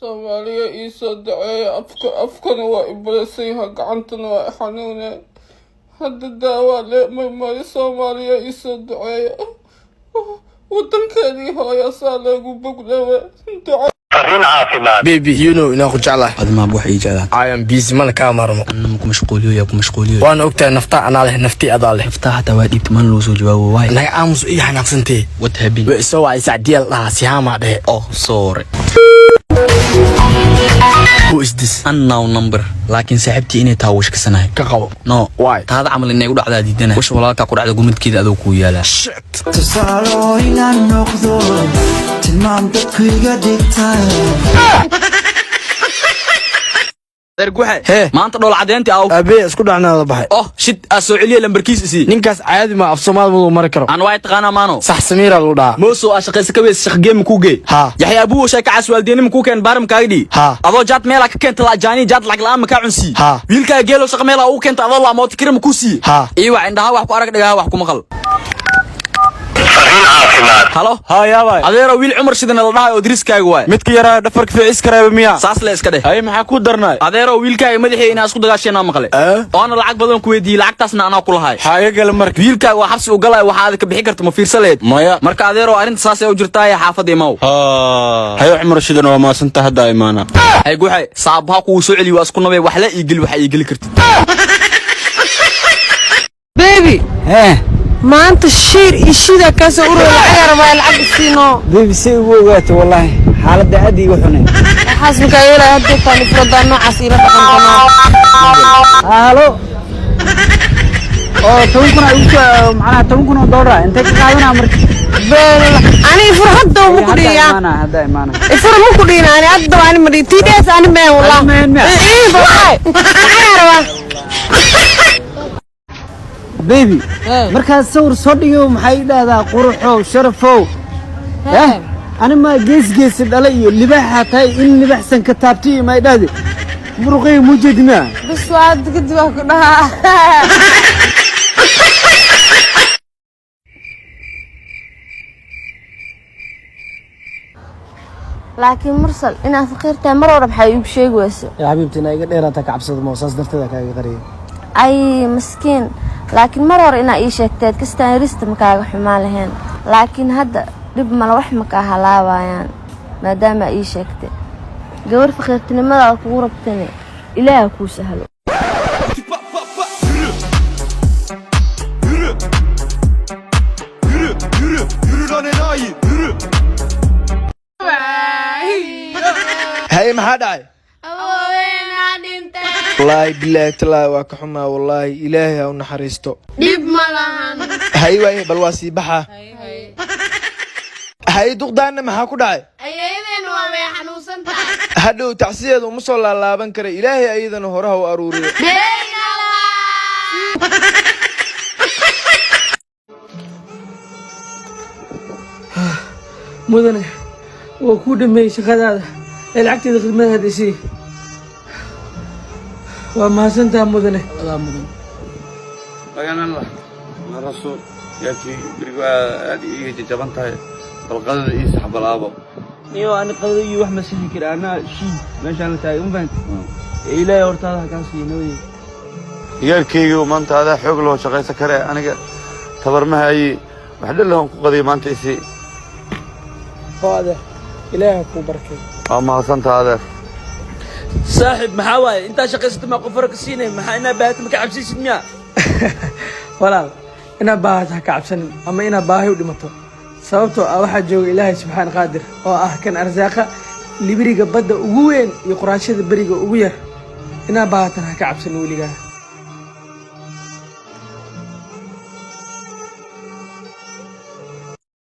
Soomaaliya, iisoo daceeya. Afka afkana waa i balasan yahay, gacantana waa i xanuune. Hadda daawaa leemay maayo. Soomaaliya, iisoo duceeya. Wadankeedii hooya saa leegu bogdhawe duco. Baby, you know inaan ku jeclahay. Admaab wax ii jeclaa. I am busy, mana kaa maarmo. Anna ku mashquuliyo, yaa ku mashquuliyo? Waana ogtahay, naftaa anaa leh, naftii adaa leh. Naftaa hataa waa dhiibta, mana loo soo jawaabo waay. Naga aamus, ii xanaaqsantee. What happened? Way isoo wacay, Sacdiya la dhahaa, sihaamaa dhehe. Oh, sorry. Who is this? Unknown number, laakiin saaxiibtii inay taa washkasanahay. Ka qabo. No. Why? Taada camal inay u dhacdaa diidana. Wash walaalkaa ku dhacda, gumadkeeda adoo kuu yaalaa. Shit. Tusaalo inaan noqdo, tilmaam dadku iga dhigta. Guxe. Hee. Maanta dhool cadeynti aw. Aabbe isku dhacnaada baxay. Oh shit, aa soo celiya, lambarkiis isii. Ninkaas caadi ma af Soomaali muu mari karo. Aan waa taqaanaa maano. Sax, Samiira lagu dhahaa. Mooso aa shaqaysa ka weys, shaqgeemi kuu gee. Ha. Yaxya abuwo shay ka cas waaldeeni kuu keen, baaram kaaga dhii. Ha. Adoo jaad meelaa ka keenta laajaani, jaad lacag la'aan ma kaa cunsii? Ha. Wiilkaa geelo shaqa meelaa ugu keenta, adoo laa moota kira ma kuu siiye? Ha. Ii wac, indhaha wax ku arag, dhagaha wax ku maqal. Halo. Haa, yaabay. Adeero, wiil Cumar shidana la dhahay oo diriskaaga waay. Midka yaraa dhafarka fiicis kareeba miya? Saas le iska dheh. Hay, maxaa ku darnay? Adeero, wiilkaaga madaxii inaa isku dagaasheenaa maqle, oona lacag badan ku weydiiyey, lacagtaasna anaa ku lahay. Maxaa iga gala marka? Wiilkaaga waa xabsi u galaya, waxaa aad ka bixi karta ma fiirsa leed? Maya. Marka adeero, arrinta saasay u jirtaaye, xaafadda imaw. Hayo Cumar shidan, waa maasanta, hadda imaana. Hay guxe, saabaha kugu soo celiyo, waa isku nabay, wax la ii geli, waxa ii geli kartid. Baby. Hee. Maanta shiir iyo shida kaasoo urur, lacag rabaa, lacag isiino. Baby, say ugu ogaato? Wallaahi xaaladda aad iiga xunay. Waxaas makaa yeelaya hadda taan ifradaa noocaas ila dhaqantano. Haalo oo 10,000 ay ugu soo, macnaha $10,000 ah, intee ka qaadanaa marka? Ani ifur hadda ma ku Hadda dhiiyaa. imaana, hadda imaana. Ifur ma ku dhiina, ani hadda ani ma dhiin TDS ani meen wallah. Ani meen miya? Ii wallahi maxaa rabaa? Baby, markaad sawir soo dhigo, maxay dhahdaa quruxow, sharafow? Eh, ani ma gees geesi dhala iyo libaaxa tahay in libaxsan ka taabtay iyo may dhahdi muruqayga muu jeedi miya? Bas, waa hadda kadib waa ku dhahaa. Laakiin Mursal, inaad faqiir tahay mar hore maxaa iigu sheegi weyse? Ya xabiibti, inaa iga dheeraata ka cabsado moo, saas darteeda kaaga qariyay. Ay maskiin, laakiin mar hore inaa ii sheegteed kastaan yarista makaaga xumaan lahayn, laakiin hadda dhib mala, wax makaa halaabayaan maadaama ii sheegtay. Gabar faqiirtinimadaada kugu rabtane Ilaaha kuu sahlo. Yürü. Yürü, yürü, yürü lan enayi, yürü. Haye, maxaa dhacay? Wallaahi bilaahi talaahi, waa ka xumaa wallaahi, Ilaahay ha u naxariisto. Dhib ma lahan. Haye waaye, bal waa sii baxaa. Haye, duqdaanna maxaa ku dhacay? Ayeeyadeen waa way xanuunsan tahay. Hadhow tacsiyeeda uma soo laalaaban kara, Ilaahay ayadana hore ha u aruuriyo. Mudane, waa kuu dhameeyey shaqadaada ee lacagteeda khidmadaada isii. Waa mahadsantaha mudane, adaa mudan. Maganallah ma rasuul yaakii berigu aad iiga jajaban tahay, balqadada ii sax balaabo. Niyo, ani qadada iyo wax ma sixi kara, anaa shiid meeshaan la taagay, ma fahanti? Ee Ilaahay hortaada ha kaa siiyo nabadey. Ciyaalkaygu maanta adaa xoog loo shaqaysan kare, aniga tabar ma hayi, wax dhalahan ku qadiyo maanta isii. Oo adeer, Ilaahay ha kuu barkay. Waa mahadsantaha adeer. Saaxiib, maxaa waaye intaa shaqaysata maa qof fara ka siinay? Maxaa inaa baahata ma ka cabsaysid miya? Walaal, inaad baahata ha ka cabsanin ama inaad baahi u dhimato, sababtoo ah waxaa jooga Ilaahay subxaan qaadir oo ah kan arsaaqa libiriga badda ugu weyn iyo quraanshada beriga ugu yar. Inaad baahatan ha ka cabsanin weligaa.